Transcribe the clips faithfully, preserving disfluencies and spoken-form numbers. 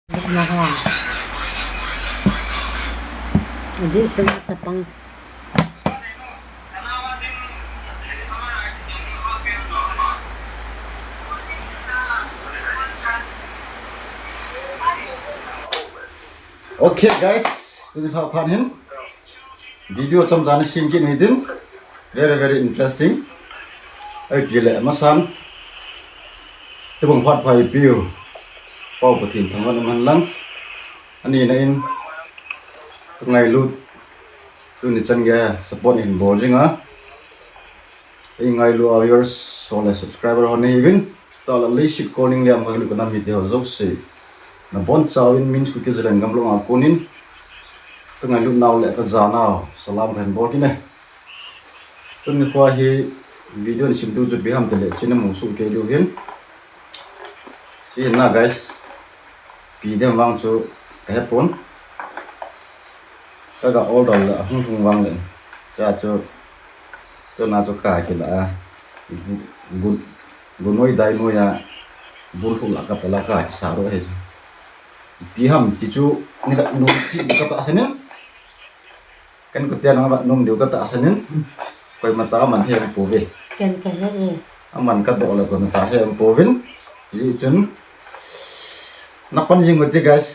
Naha. Adi sila chapang. Okay, guys, tuni phat phat hin video chomcha ana sem kit u hitin, very very interesting. Ahile amasan, tubang phat pha ipiu Pau Pathen thangvah in um hen lang. Ani na in, ka ngailut, tuni chan geiya support hin bol jing a. Ei ngailu a viewers, ho le subscriber ho nahiuvin, tah le leiset kol ning liam ngailu ka nam mite ho jouse, nabonchauvin Min's Kuki Zalengam long a konin ka ngailut nau le ka ja nau salam kahin bol kit e. Tuni khoa hi video in simtu chu ipi ham tile, china mu su kei diu hin. Chi na guys, ipi dem vang chu ka hepon. Ka ga order le ahung hung vang le. Cha chu, tuna chu ka kila a. Bu, bu, bu noi dai noi a. Bu thu la ka pala ka kisa ro he chu. Ipi ham chi chu ni ka nu chi ka ta sanin. Kan kutia nang vat nom diu ka ta sanin. Koimacha aman he pouve. Ken ka he e. Aman ka doh le koimacha he pouvin. Hijeh chun. Na pan jing uti guys.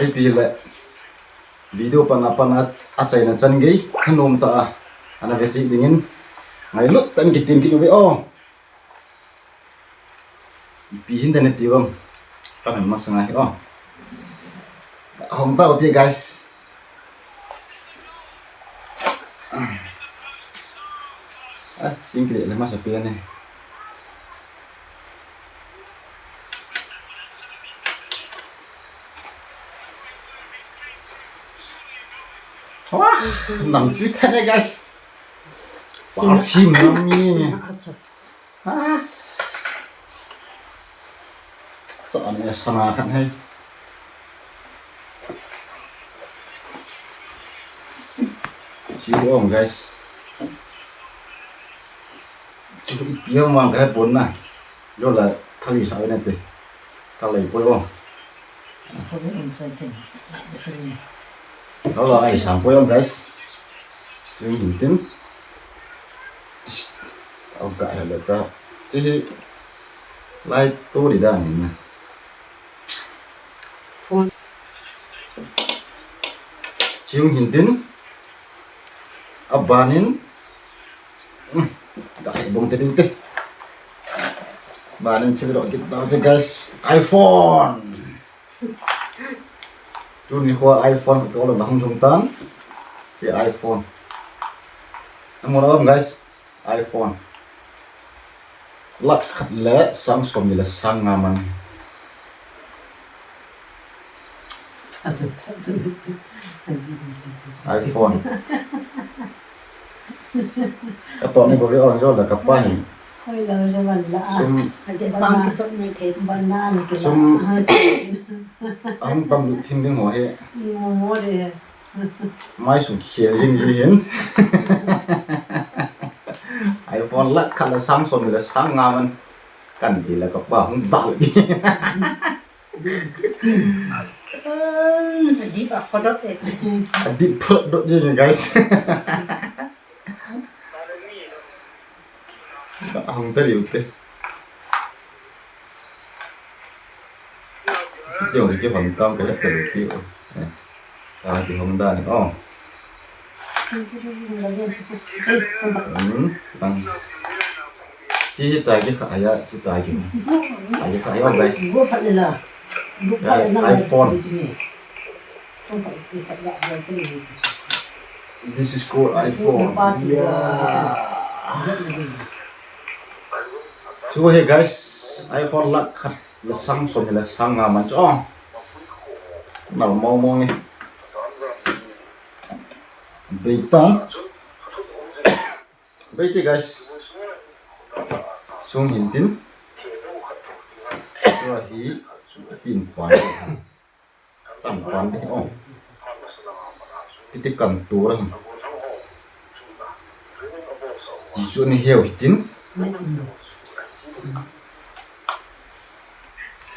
Ipi le. Video pan a pan a, achaina chan gei. Thanom tah a. Ana ve cheh dingin. Ngailut tah in kitim kit uve o. Ipi hin tene ti vang. Ka na masang ahi o. Hom tau ti guys. Ah, sing kile le masa pi ne. Wah, nang tu tane guys. Perfume nang ni. Acha. Ah. Chon e sana khat hai. Chi ong guys. Chu ipi ham vang ka hepon na. Lo la thali sa ne te. Thali poi ong. Hello, ai sam poi ong guys. Yung hintin. Au ka hello ka. Chi hi light to di dan hin na. Phone. Chi yung hintin. Abanin. Hmm, ka ai bong te ding te. Abanin chi ro kit ta te guys. iPhone. Tuni khoa iPhone ka tol na hung jong tan. Hi iPhone. Amor am guys. iPhone. Lakh khat le sang som ni le sang nga man. iPhone. Ka to ni ko ve on jo la ka pa hin. Hoi la jo man la. Sum. Ade pang ki sot mai thei. Ban na ni ki. Sum. Ahung tam lut thim ding ho he. Mo mo de. Mai su kikhel jing ji hin. iPhone lakh khat le sang som le sang nga man. Kan ti la ka pa hung bal. Adip a kodot e. Adip phot dot jing guys. Ka hung ta riu te. Kiti hong kihon tam ka het ta riu ti. Eh. Ka kihon dan. Oh. Hmm, bang. Chi hi ta ki kha ya, chi ta ki. Ta ki kha ya, guys. Ya, iPhone. This is called iPhone. Yeah. So hey guys, iPhone lakh khat le sang som le sang nga man chu. Nal mo mo ni. Beitan. Beiti guys. Sung hintin. Tua hi tin pan. Tan pan te. Oh. Kiti kan tura. Ti chu ni heu hitin.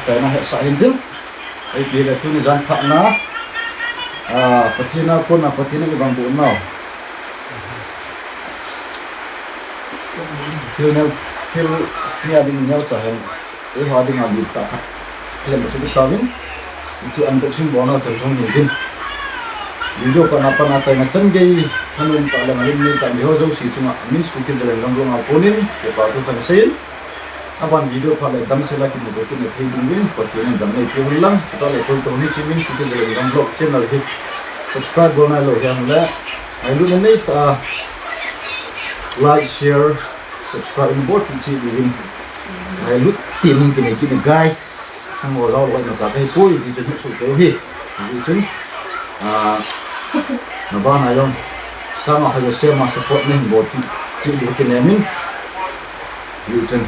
Achaina hetsah hinte. Ipi le tuni jan phatna, ah, Pathen a kona Pathen in eivangboh nau, thil neo, thil nia ding neocha hen, eiho dinga lim tah khat lem chu tauvin, hichu unboxing bolna chan jong hinte. Video patna patna achaina chan gei, nanom tah le nalim nei tah miho jouse chunga Min School Kids Zalengam vlog a konin kipa thu kahin seiyin. Aban video phat le damsel a kimuto kit na thei dingin Pathen in damna eipeh hen lang, chutah le koitobang hiche Min School Kids Zalengam vlog channel hi subscribe bol nailou hijongle, ngailutna neitah a like, share, subscribe nabol kit cheh uvin. Ngailut tah in kinei kit in guys. Nangho jao lou imacha kahipoi ti chu hetsah keu hi. Hijeh chun, ah, nabana jong, sanga khat jong share ma support nahin bol kit cheh diu kinemin. Hijeh chun,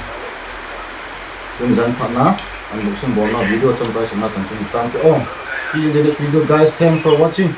tuni jan phatna unboxing bolna video chomkhat suna kan sung tante o. See you in the next video guys. Thanks for watching.